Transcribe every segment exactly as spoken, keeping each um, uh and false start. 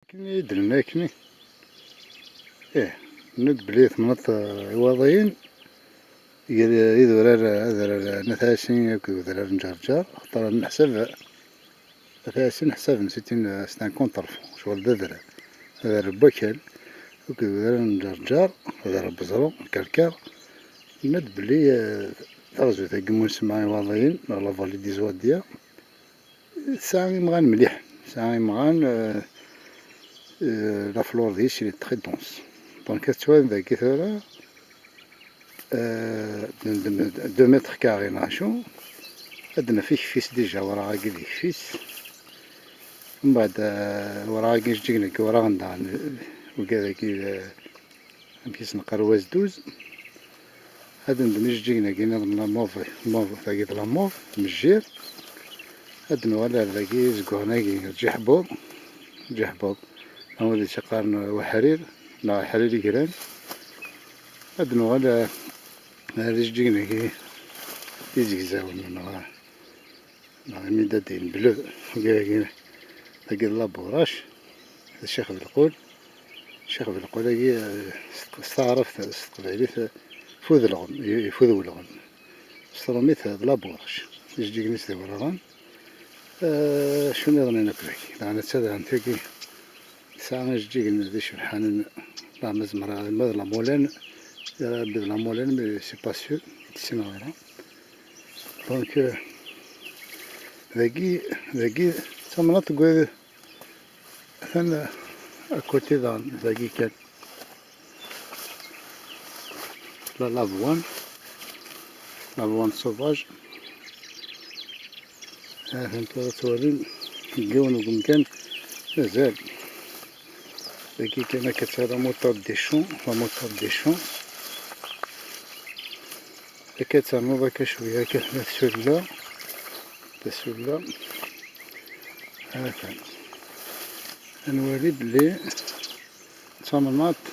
Akken i d-nenna akkenni. Ih, nenna-d belli temnaḍt, eh, Iwaḍiyen, gar idurar, adrar n At Ɛisin akked udrar n Ǧerǧer, axaṭer neḥsab At Ɛisin ḥsaben c'est une, c'est un contre-feu, ccɣel d adrar. Adrar n wakal, akked udrar n Ǧerǧer, adrar n Beẓru, Kerker. Nenna-d belli, eh, taɣzut-agi n Musemma Iwaḍiyen, neɣ la vallée des Ouadiyas, tesɛa imɣan mliḥ, tesɛa imɣan, euh, euh, la flore deg-s elle est très dense. Donc, ad tettwalem dagi tura, euh, de, de, deux mètres carrés neɣ acu, ad naf ikef-is déjà, awraɣ-agi d ikef-is. Mbeɛd, euh, awraɣ-agi ijeǧǧigen-agi, awraɣen daɣen, euh, ugad-agi, euh, amek i s-neqqar, wazduz. Ad ndem ijeǧǧigen-agi nniḍen la mauve, mauve, tagi d la mauve, mejjir. Ad nuɣal ar dagi izeggaɣen-agi, ǧiḥbuḍ, ǧiḥbuḍ. Neɣ wid i s-iqqaren uḥrir, neɣ aḥrir igran. Ad nuɣal ar, ar ijeǧǧigen-agi izegzawen, neɣ neɣ imidadiyen bleu, dagi, dagi d laburac, d Ccix Belqul. Ccix Belqul-agi, eh, s, s taɛrabt, s teqbaylit, eh, fudleɣen, i, ifudwelɣen. S trumit, eh, d laburac. Ijeǧǧigen-is d iwraɣen. Eh, acu nniḍen akk dagi? Daɣen atta daɣen tagi tesɛa ijeǧǧigen d icebḥanen. La, ma zemreɣ, ma d la Molène, eh, d la Molène, mais c'est pas sûr, ur ssineɣ ara. Donc, euh, dagi, dagi d tamnaḍt n wid atan à côté daɣen, dagi kan. La, l'avoine, l'avoine sauvage. Atan tura ttwalin deg yiwen n wemkan mazal. Dagi kan akka d la moutarde des champs, la moutarde des champs. Akka ternuḍ akka cwiya, akka tella tsulla, tasulla. Atan. Ad nwali belli d tamnaḍt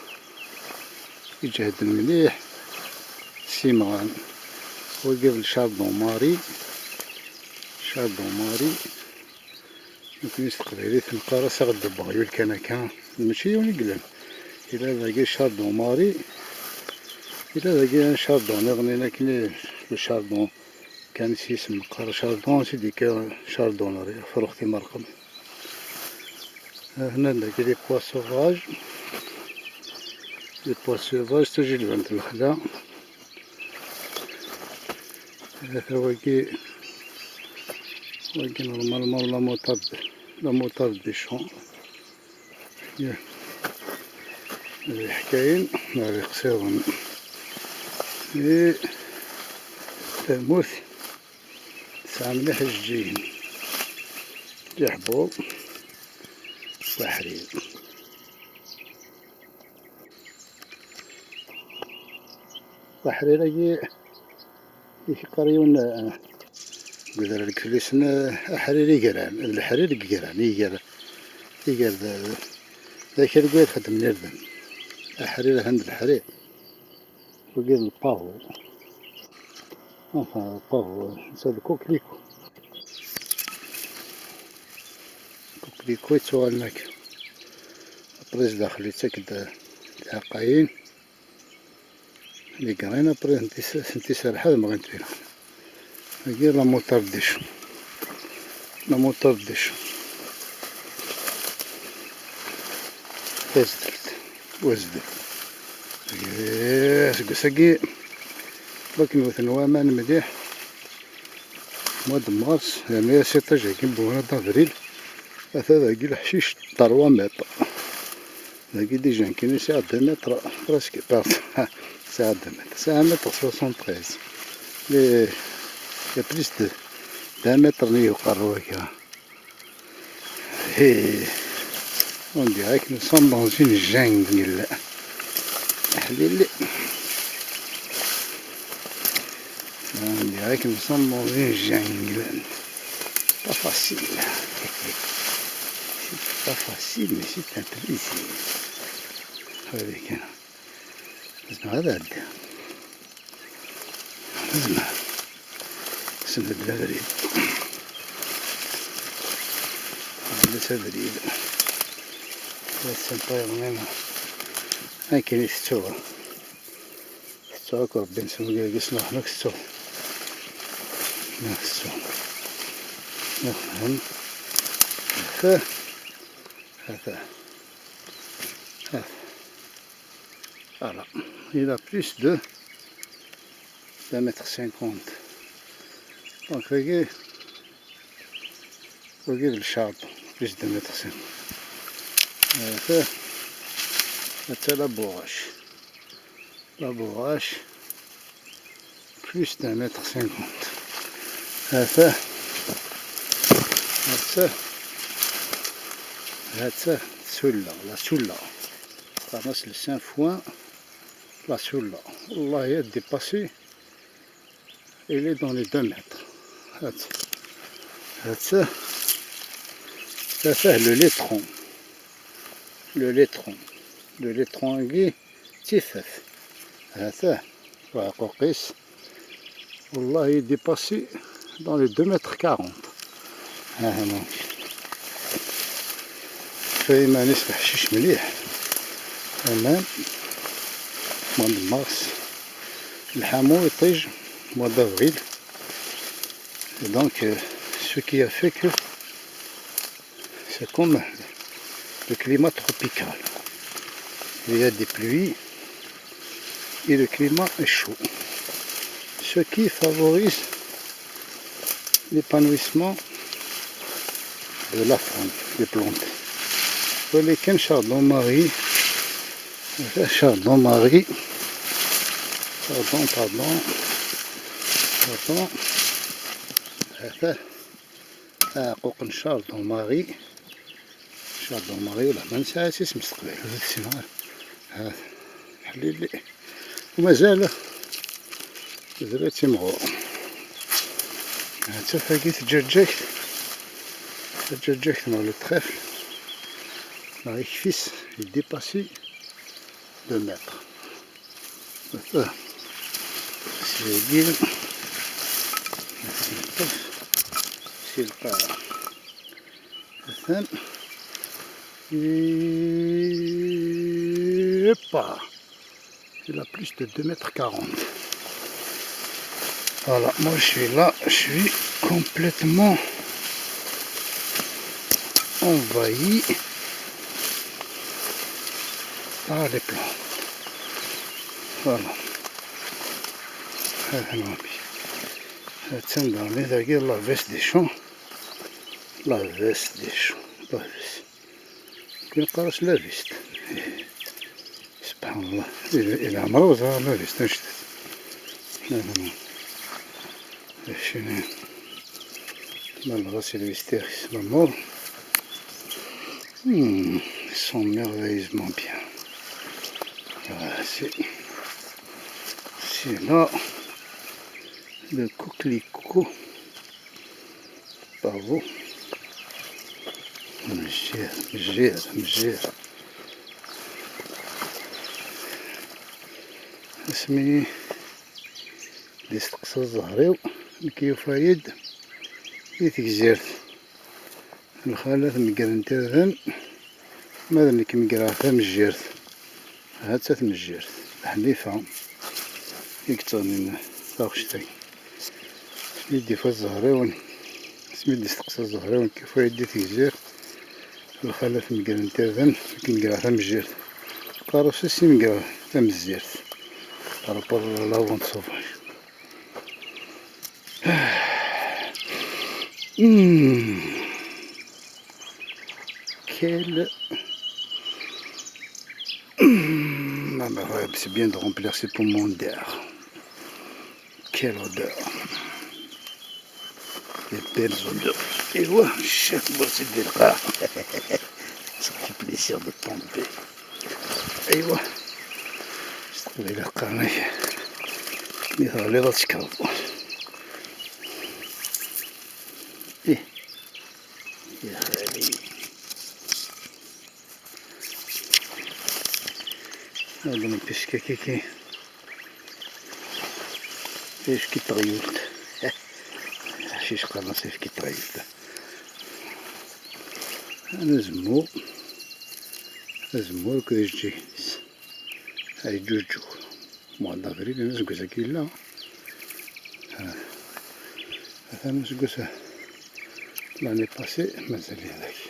iǧehden mliḥ s imɣan. Wagi d le chardon Marie, chardon Marie. Nekni s teqbaylit neqqar-as aɣeddu n weɣyul kan akka, mačči yiwen i yellan. Yella dagi chardon Marie, yella dagi chardon niḍen, akken le chardon kan s yisem neqqar chardon, c'est-à-dire chardon, afrux timerqem. Hna dagi les pois sauvages, les pois sauvages, toujours bant lexla. Ata wagi, wagi normalement la moutarde, la moutarde des champs. Ya. Ad iḥkayen, ad iqsiḍen. I tamurt tesɛa mliḥ ijeǧǧigen. Iḥbuḍ. Waḥrid. Waḥrir-agi i k-iqqar yiwen, eh, deg udrar deg fell-asen, eh, aḥrir igran, d leḥrir deg igran, iger, iger d, d akal deg wayt xeddmen irden. Aḥrir atan d leḥrir. Wagi d lpavo. Enfin, lpavo, netta d kukliku. Kukliku yettuɣalen akka. Après zdaxel yettak-d tiɛeqqayin. Les graines, après, sent-iserreḥ ad mɣint fina. Agi la moutarde des champs. La moutarde des champs. Tazdelt. Wazdel. Agi, aseggas-agi, wakken wten waman mliḥ. Mois de mars, yerna-yas iṭij-agi n mois d'avril, ata dagi leḥcic trois mètres. Dagi déjà nekkini sɛiɣ deux mètres, presque, pardon, sɛiɣ deux mètres, sɛiɣ un mètre soixante-treize. Il y a plus de d'un mètre n yiwqerru-agi. Hi, on dirait que nous sommes dans une jungle. Aḥlili. On dirait que nous sommes dans une jungle. Pas facile. C'est pas facile, mais c'est un plaisir. Regardez, tiens. Nezmer ad ɛeddi. Nezmer. Send-d abrid. Send-d abrid. Ad tsempa yeḍmima. Akken i tettuɣ. Tettuɣ akk Rebbi nesmugir deg-s neɣ nek tettuɣ. Nek tettuɣ. Nefhem. Ata. Ata. Ata. Voilà. Il a plus de d'un mètre cinquante. Donc, wagi, wagi d le chardon, plus d'un mètre cinquante. Ata, ata la bourrache. La bourrache, plus d'un mètre cinquante. Ata, ata, ata, tsulla, la tsulla. Qqaren-as le sainfoin, la tsulla. Wallahi, a dépassé. Il est dans les deux mètres. Ata, ata, ata, le laitron. Le laitron. Le laitron-agi d tifaf. Ata, uɛquq-is. Wallahi, il est dépassé dans les deux mètres quarante. Aha, donc. Fa iman-is leḥcic mliḥ. Aman, mois de mars. Lḥamu iṭij, mois d'avril. Et donc, euh, ce qui a fait que c'est comme le climat tropical. Il y a des pluies et le climat est chaud. Ce qui favorise l'épanouissement de la faune, des plantes. ولكن chardon Marie, chardon Marie, pardon, pardon, pardon, هذا عقوق chardon Marie. Chardon Marie ولا ما نسى اسم مستقبل. هذا السنة. هذا. حليلي. ومازال. مازال تيمغور. هاتا فاقي تجرجكت. تجرجكت مع le trèfle. مع يكفيس يديباسي deux mètres. هاتا. سيدي. سي القاع. Atan. Epa. Il a plus de deux mètres quarante. Voilà, moi je suis là, je suis complètement envahi par les plantes. Voilà. Attendez, la veste des champs. La veste des champs. La veste. كنقرص la veste. سبحان الله. إلا إلا عمره زعما la veste نشتت. هذا ما. شنو؟ ما الغسيل vestiaire la mort. Hmm, ils sont merveilleusement bien. Ah, c'est, c'est là le coquelicot. Bravo. مزيان، مزيان، مزيان. اسمي ديستقصى الزهريو، نكيو فايد دي تجزيرت. الخالة تمقرن تاذن، ماذا نكمقرا تمجيرت. هاتا تمجيرت الحنيفة، يكتغنين تاغشتاي. يدي فالزهريون، اسمي دي استقصى الزهريون كيف يدي تيزير. الخالة تمقرن تاذن، كنقرا تمجيرت. قارو سيسي مقرا تمزيرت. رابور لافونت سوفاج. Hmm. Quelle... Hmm, ah bah ouais, c'est bien de remplir ses poumons d'air. Quelle odeur. Les belles odeurs. Et voilà, chef, moi c'est des rats. Ça fait plaisir de pomper. ايوا. استقبل القرنية. يظهر لي لا تكرب. ايه. يا خالي. هذا من بيسكا كيكي. ايش كي تغيرت؟ شيش قرنص ايش كي تغيرت؟ انا زمو. Azemmur akked ijeǧǧigen-is. Ay ǧuǧǧu. Mois d'avril, aseggas-agi yella. Ha. Atan aseggas l'année passée, mazal yadaki.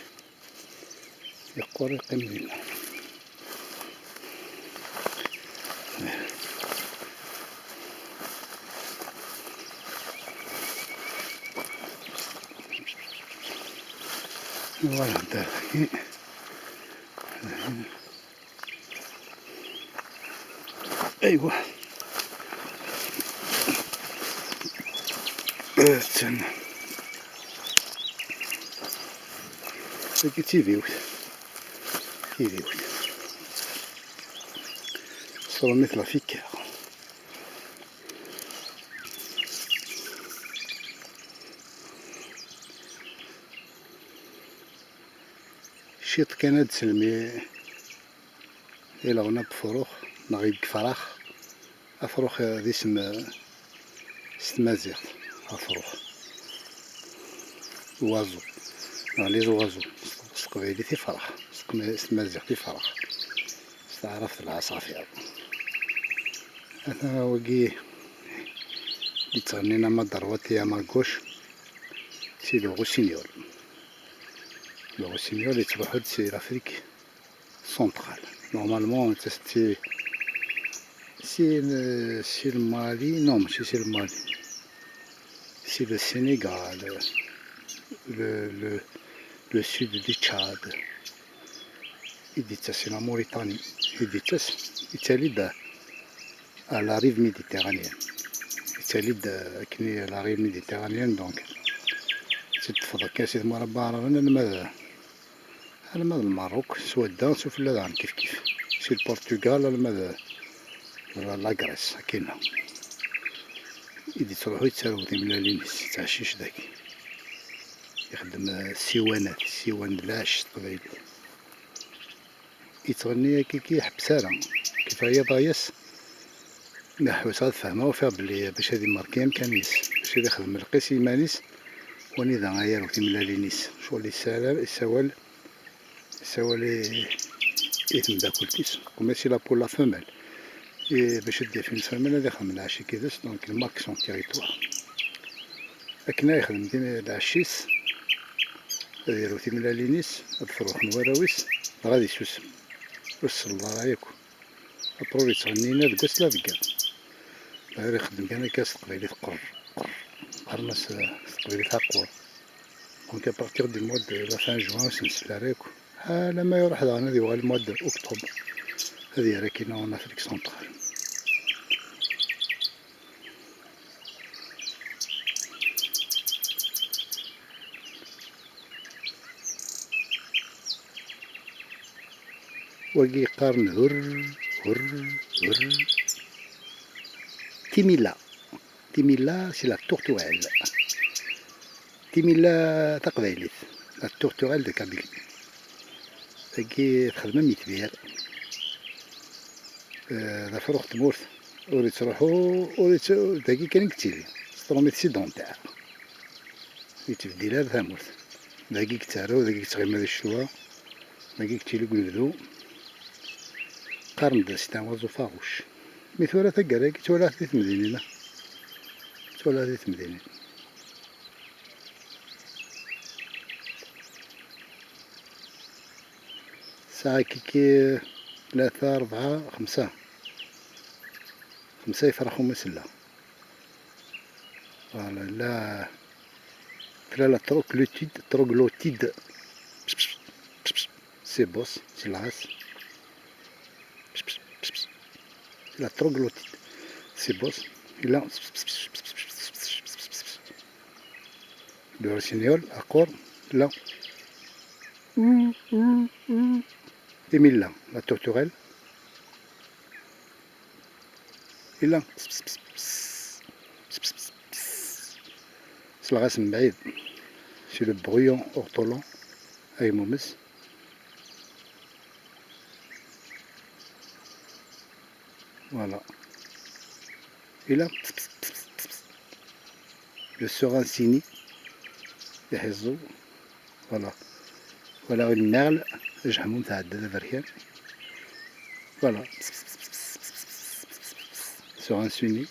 Yeqqur, yeqqim dinna. Voilà, dagi. Aywa. Atan. Tagi d tidiwt. Tidiwt. Ṣṣurmit la fikar. Ciṭ kan ad d-selmi ileɣna n ufrux neɣ i yefrax. Afrux, eh, d isem, eh, s tmaziɣt, afrux. Oiseau, neɣ les oiseaux, s teqbaylit ifrax, s teqma-, s tmaziɣt ifrax, s taɛrabt lɛaṣafir. Ata wagi yettɣennin ama à droite et ama à gauche, c'est le rossignol. Le rossignol yettruḥu-d si l'Afrique centrale. Normalement, c'est, c'est, c'est le, c'est le Mali. Non, c'est, c'est le Mali. C'est le Sénégal, le, le, le sud du Tchad. Et c'est la Mauritanie. Et c'est à la rive méditerranéenne. C'est à la rive méditerranéenne, donc c'est le Alma d Lmerruk, s wadda, s ufella daɣen kif kif. Si Lpurtugal alma d, d la Grèce, akkin. I d-yettruḥu yettarew timellalin-is, yettɛeccic dagi. Ixeddem, eh, ssiwanat, ssiwan d lɛecc s teqbaylit. Yettɣenni akka, ki yeḥbes ara. Kif ɛyiḍ yas, ḥuseɣ ad fehmeɣ, ufiɣ belli bac ad imerki amkan-is, bac ad ixdem lqis i yiman-is, wanida ara yarew timellalin-is. Ccɣel yessawal, yessawal i, i temdakelt-is, comme c'est la pour la femelle. Et bac ad d-yaf une femelle ad ixdem lɛecc yid-s, donc il marque son territoire. Akken ara yexdem din lɛecc-is, ad yarew timellalin-is, ad ferrxen warraw-is, dɣa ad yessusem. Ur selleḍ ara yakk. Après ur yettɣenni la deg wass la deg yiḍ. Dɣa ixeddem kan akka s teqbaylit qerr, qerr. Qqaren-as, eh, s teqbaylit aqur. Donc à partir du mois de la fin juin, ur s-nesel ara yakk. Alamma iruḥ daɣen ad yuɣal mois de octobre. Ad yerr akkin en Afrique centrale. Wagi qqaren hurr, hurr, hurr. Timilla. Timilla, c'est la tourterelle. Timilla taqbaylit. La tourterelle de Kabylie. Tagi txedmem itbir. Eh, d afrux n tmurt. Ur yettruḥu, ur yett-, dagi kan i yettili. S tṛumit sédentaire. Ur yettbeddil ara tamurt. Dagi i yettarew, dagi i yettɣima di ccetwa, dagi i yettili deg unebdu. Qqaren-d c'est un oiseau farouche. Mi tura taggara-agi ttwalaɣ-t di temdinin-a. Ttwalaɣ-t di temdinin. Tesɛa kiki tlata, rebɛa, xemsa. Xemsa ifrax umi sella. Voilà, la, tella la troglodyte, troglodyte. C'est beau, c'est la race. La troglodyte. C'est beau. Et là, le rossignol, aqur, là. Timilla, la tourterelle. Yella. Selleɣ-as mebɛid. C'est le bruant ortolan, agmumes. Voilà. Yella. Le serin sini. Iḥiẓu. Voilà. Voilà une merle. Jeḥmum tɛedda d aberkan. Voilà. Sur un sunni.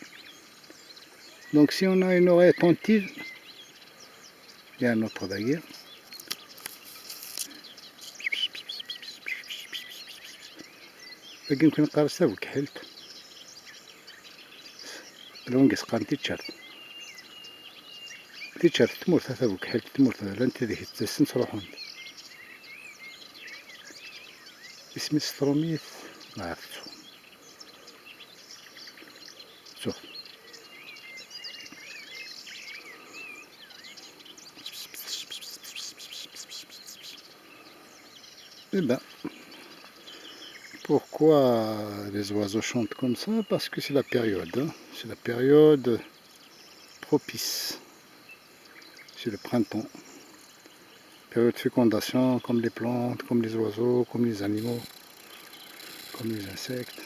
Donc si on a une oreille attentive, il y a un autre dagi. Dagi yemken qqaren-as tabekḥelt. Lwen yesqan tiččert. Tiččert tmurt, a tabekḥelt tmurt, llant ideg ttasen ttruḥun. Isem-is s trumit, ma tettu. Ttuɣ. Eh ben, pourquoi les oiseaux chantent comme ça? Parce que c'est la période, hein. C'est la période propice. C'est le printemps. Période de fécondation, comme les plantes, comme les oiseaux, comme les animaux, comme les insectes.